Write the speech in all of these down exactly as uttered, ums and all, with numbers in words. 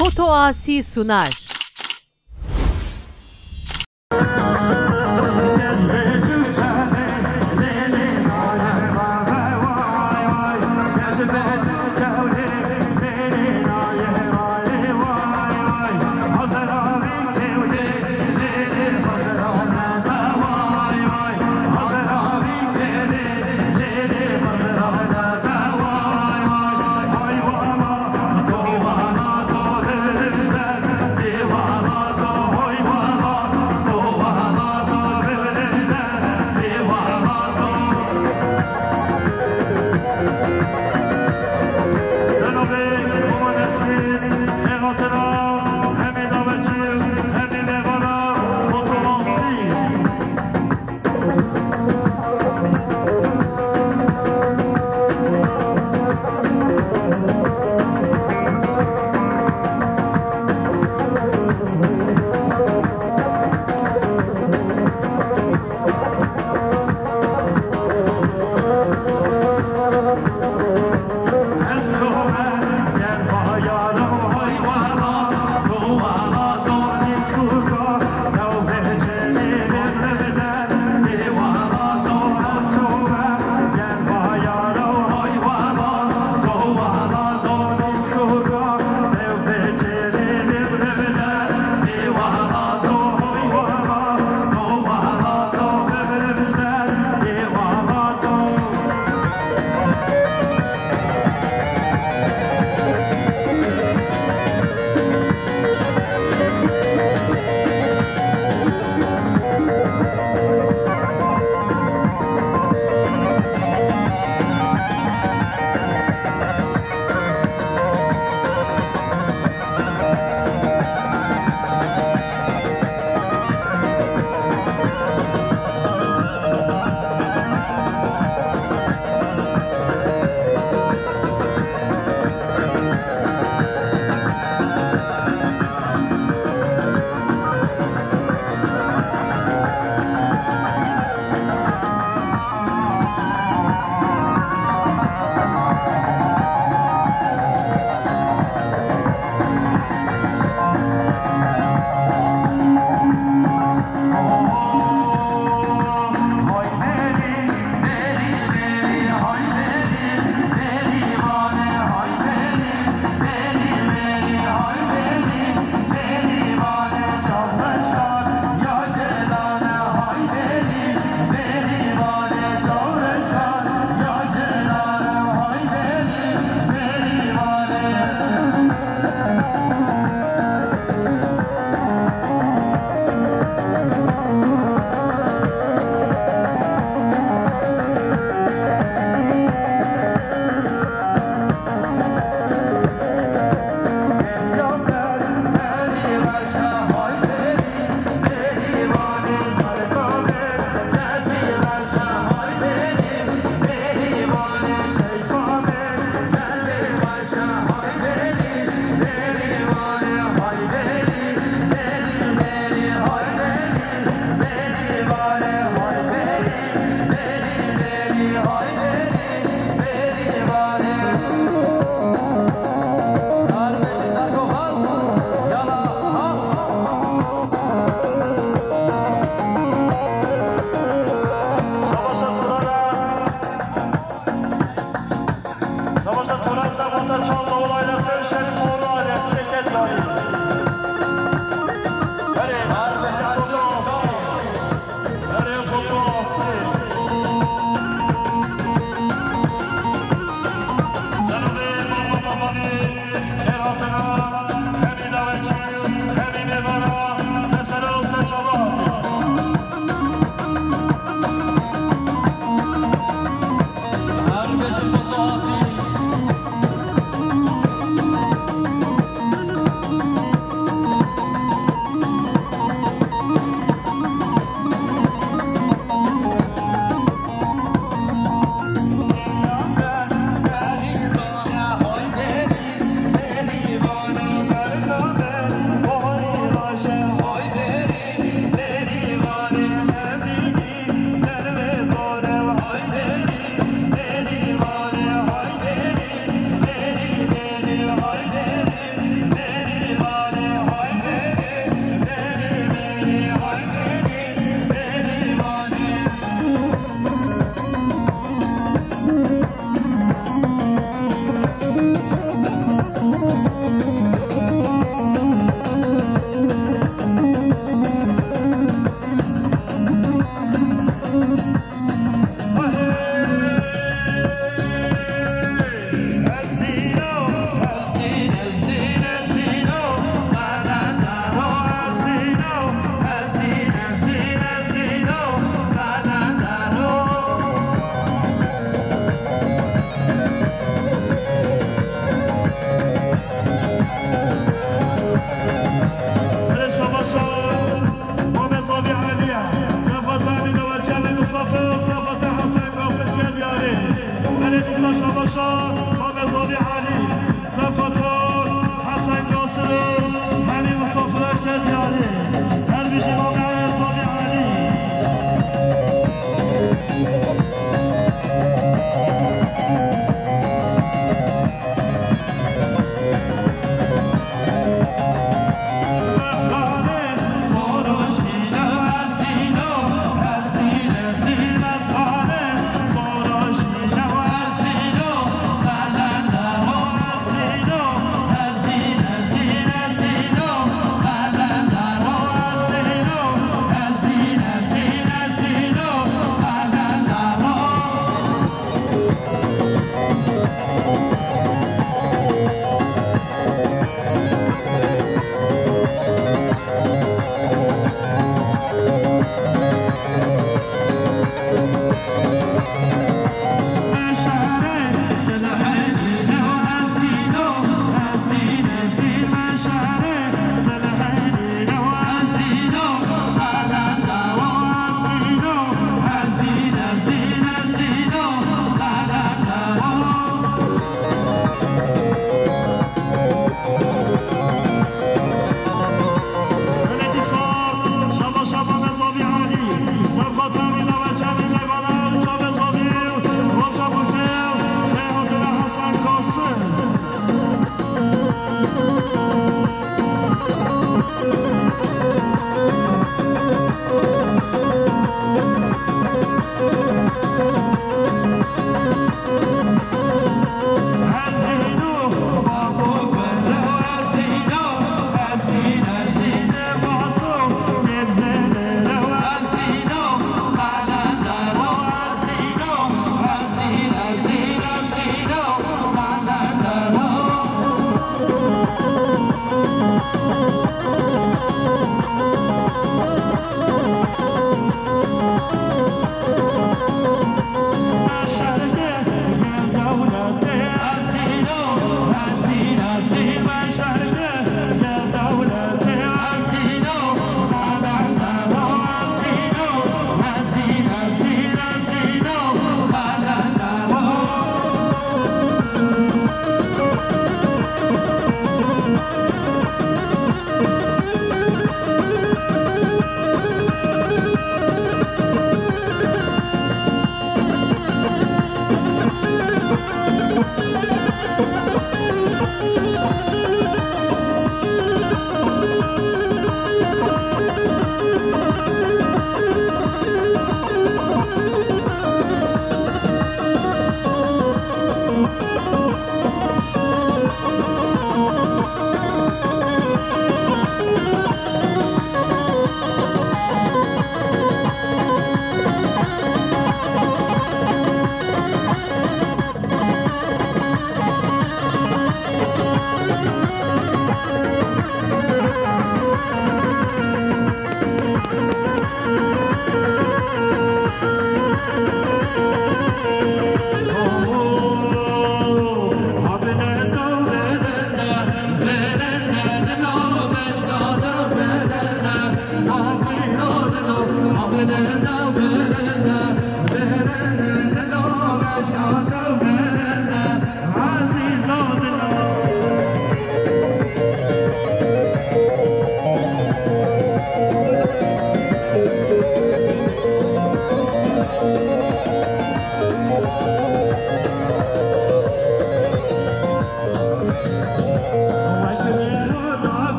Foto Asi sunar.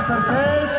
Serkeş.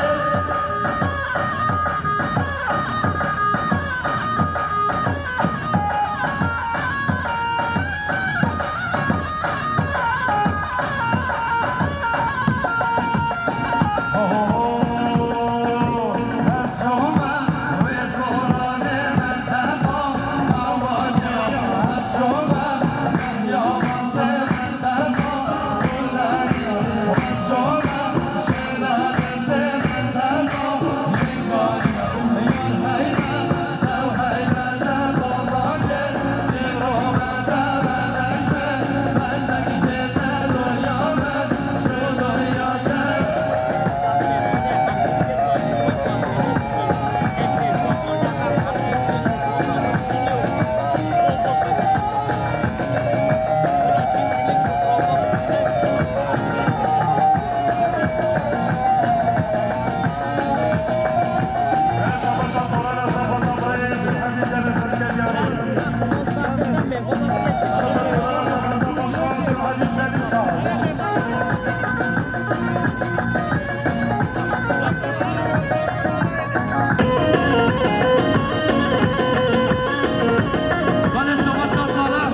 Belê şebaşa sala,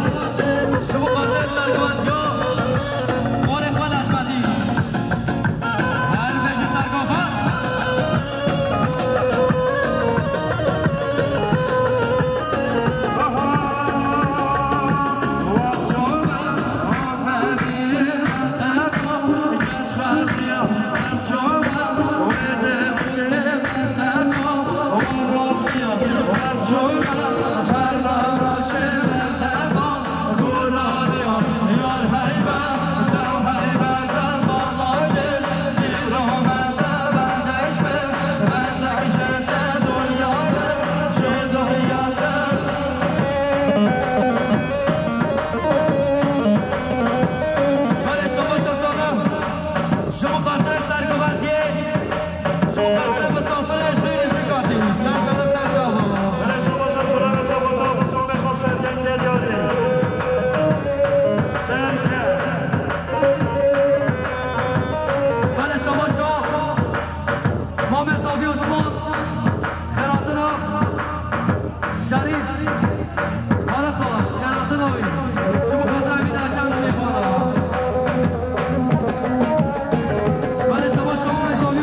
şebaşa sergotiya, malê xwe leşbedî. Her bêjî sergovan. Belê şebaşa sala, ji bo xatirê sergovatiyê, ji bo xatirê misafirê jûrî jî katî. Ser sala ser çava. Belê şebaşa sala, ser çava, ser gel, gel, gel. Ser gel. Belê şebaşa, Mamê Zavî Osman, xêratina Şerîf, Karaxaş, xêratina wî. Ji bo xatira wî dercem navê xwe da. Belê şebaşa Mamê Zavî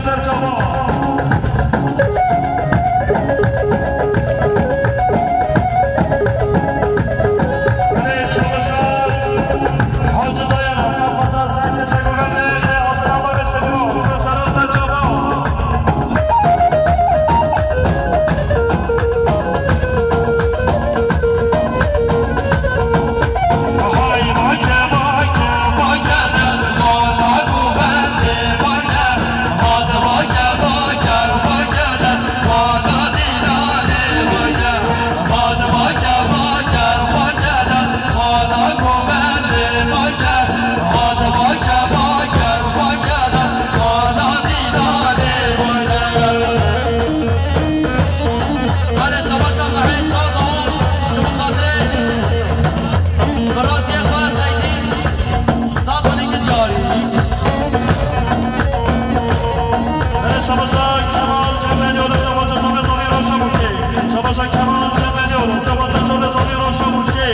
Ser çava. Belê, şabaşa Mehmet Şahdağ, ji bo xatirê biraziyê xwe Seydî, sed û nîvî diyarî. Belê, şabaşa Kemal Cemeliyo li ser xwe çavê zavî rewşa Mûrkê. Şabaşa Kemal Cemeliyo li ser xwe çavê zavî rewşa Mûrkê.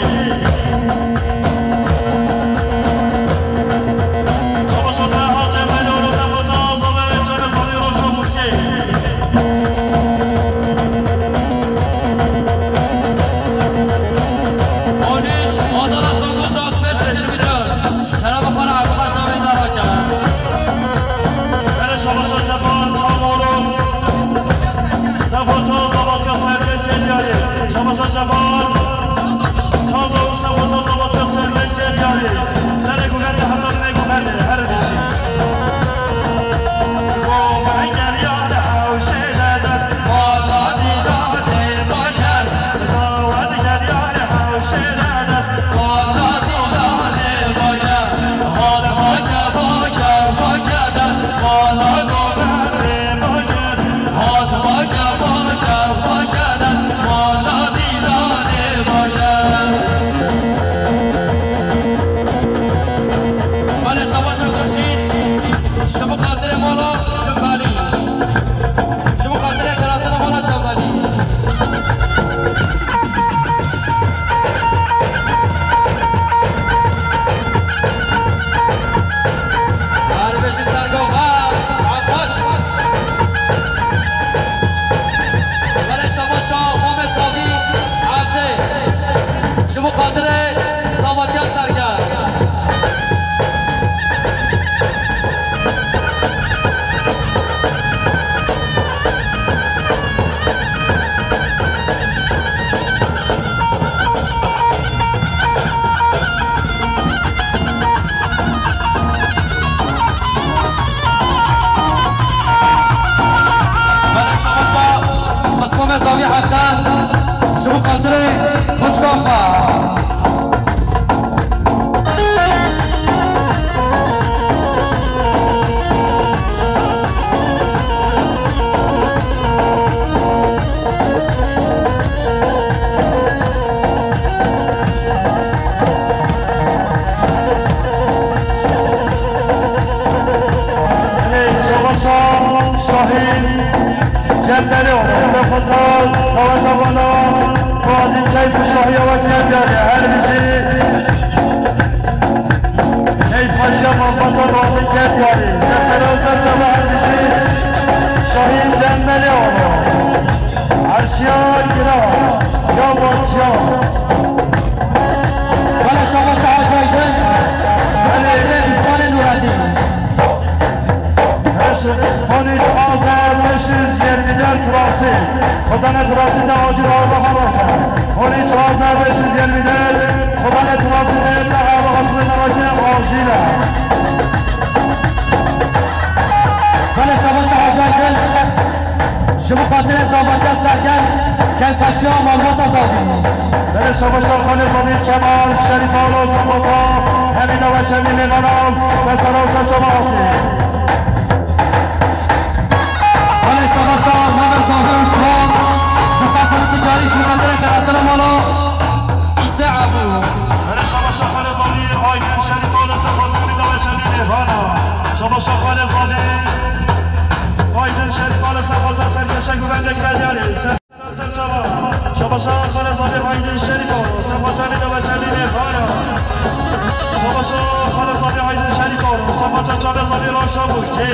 Şabaşa Cefar Çamoro, Sefota Zavatya Sergen Kelyarê. Şabaşa Cefar Çamoro, Sefota Zavatya Sergen Kelyarê. Serê guherê heta binê guherê, her bijî. Go me geriya li hewşê de dest, wala dîdarê baker. Dawet geriya li hewşê de dest, wala dîdarê baker. Hal baker, baker, baker dest, wala go Hat bake, bake, bake dest, wala dîdarê bake. Belê şabaşa Xurşîd, ji bo xatirê mala Çembalî. Ji bo xatirê xelatina mala Çembalî. Her bijî Sergo, ha, Sertaç. Belê şabaşa Xamê Zavî Ebdê. Ji bo xatirê Zavatiya Sergen. Belê şabaşa Miskomê Zavî Hesen, ji bo xatirê xwişka xwe. Belê şabaşa Şahîn Cembelî, Sefata, daweta vana, Muadî Keyf û Şahiya we kerdiyarê, her bijî. Keyf paşa malbata razî kerdiyarê, sersera ser çava her bijî. Şahîn Cembelî, Erşiya Gira, ya Batya. Belê şabaşa Hacî Aydin, ji bo xatirê Îsmaîlê Nûreddîn. Eş, on üç A Z beş yüz yirmi dört Trabzon. Xwedane Trabzon de acil araba xwe rake. On üç A Z beş yüz yirmi dört, Xwedane Trabzon de araba xwe rake, acil e. Belê şabaşa Hacî Aydin. Ji bo xatirê Zavatiya Sergen, Keyfpaşiya malbata Zavî. Belê şabaşa Xalê Zavî Kemal, Şerîf Alo, Sefata, Hemîna ve Şemî Mêvanan, sersera û serçava hatî. Belê şabaşa Xalê Zavî Usman, di sefê ticarî ji bo xatirê xelatina mala Îsa Ebû. Belê şabaşa Xalê Zavî Aydin, Şerîf Alo, Sefata, Hemîna ve Şemî Mêvanan. Şabaşa Xalê Zavî. Aydin Şerîf Alo, Sefata, serkeşe guvende kerdiyarê. Ser çava. Şabaşa Xalê Zavî Aydin Şerîf Alo, Sefata Hemîna ve Şemî Mêvanan. Şabaşa Xalê Zavî Aydin Şerîf Alo, Sefata Çavê Zavî Ravşa Mûrkê.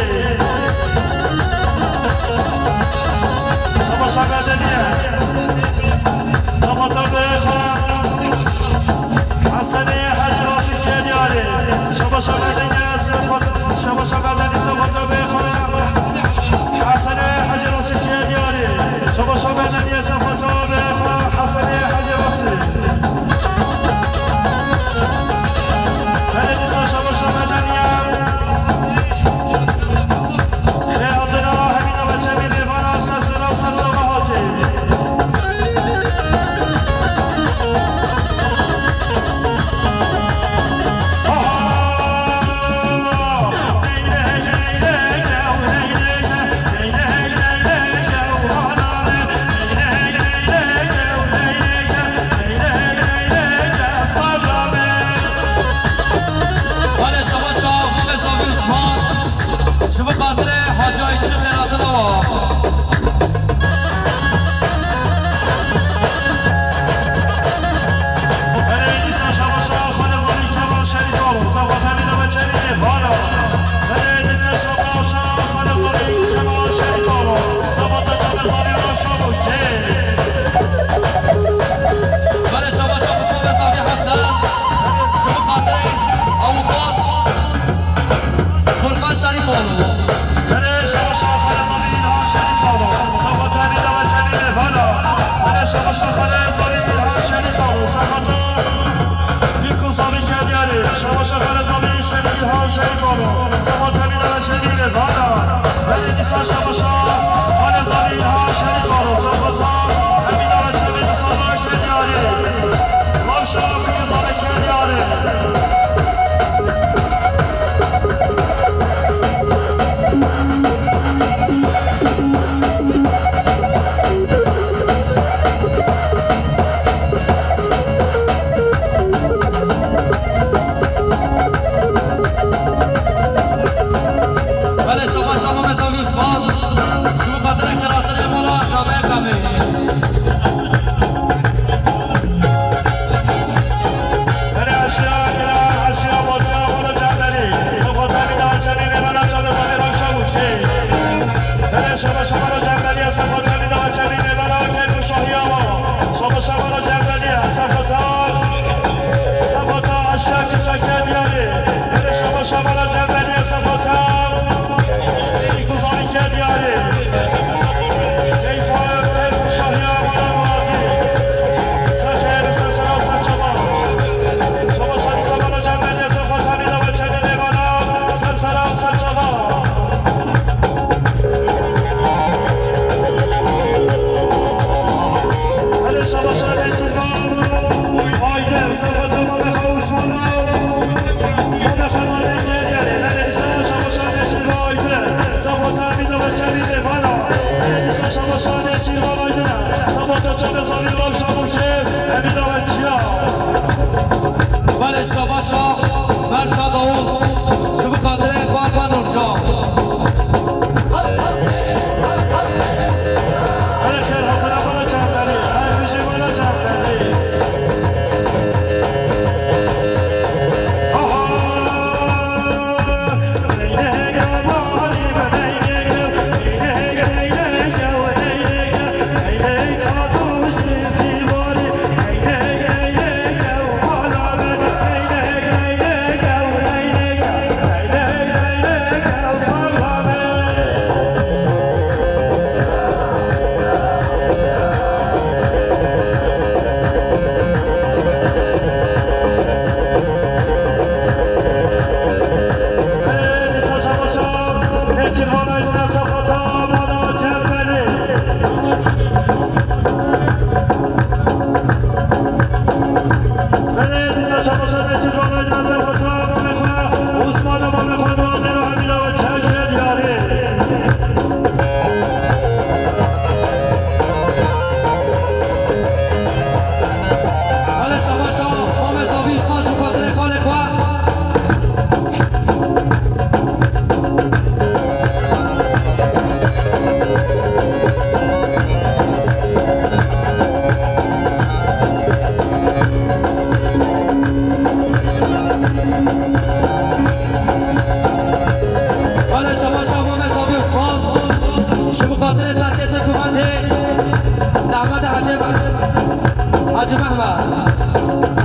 Erê, dîsa şabaşa Xalê Zalî Kemal Şerîf Alo, Sefa Temî Navê Çemî Vana. Erê, dîsa şabaşa Xalê Zalî Kemal Şerîf Alo, Sefa Temî Zalî Alo, Şabokê. Belê, şabaşa Mustafa Zalî Hesen, ji bo xatirê avukat Furkan Şerîf Alo. Erê, şabaşa Xalê Zalî Îlhan Şerîf Alo, Sefa Temî Navê Çemî Vana. Erê, şabaşa Xalê Zalî Îlhan Şerîf Alo, Sefa Temî Bîku Zalî Kediyarê, şabaşa Xalê Zalî Şerîf Îlhan Şerîf Alo, Sefa Temî Navê Çemî Vana. Erê, dîsa şabaşa Xalê Zalî Îlhan Şerîf Alo, Sefa Temî Navê Çemî Zalî Kediyarê. Lav şabaşa Bîku Zalî Kediyarê. Belê, şabaşa Mamê Zalî Usman, ji bo xatirê xiratinê mala Kamê Kamê. Erê, eşya, erê, eşya, bozya, bolo candalî. Sefa Temî Navê Çemî Vana, Çemê Zalî Alo, Şabokê. Erê, şabaşa Mala Cembeliye, Sefa Temî Navê Çemî Vana, Keyf û Şahiya Mala. Şabaşa Mala Cembeliye, Sefa Temî, Sefa Temî, eşya Çiçekê Diyarê. Erê, şabaşa Mala Cembeliye, Sefa Temî, Bîku Zalî Kediyarê. Keyfa, keyf û şahiya Mala Muradî. Ser xêr, ser sera, ser çava. Şabaşa dîsa Mala Cembeliye, Sefa Temî Navê Çemî Vana, ser sera, ser çava. Erê, şabaşa Nêçîrvan Aydin, Sefa Temî Navê Xwe Usman Navê. Navê Xwe Navê Kediyarê. Erê, dîsa şabaşa Nêçîrvan Aydin, Sefa Temî Navê Çemî Vana. Erê, dîsa şabaşa Nêçîrvan Aydin, Sefa Temî Çemê Zalî Alo, Şabokê, Temî Navê Çiya. Belê, şabaşa Berça Dawûd, ji bo xatirê Xwe Nûrcan. Erê, xêr hatina Mala Cembelî, her bijî Mala Cembelî. Aha! Belê, şabaşa Mamê Zavî Îsmaîl ji xatirê xalê xwe. Belê, şabaşa Mamê Zavî Îsmaîl ji bo xatirê serkêşê kuvendê Ehmedê Hecê Hecî Mehmed.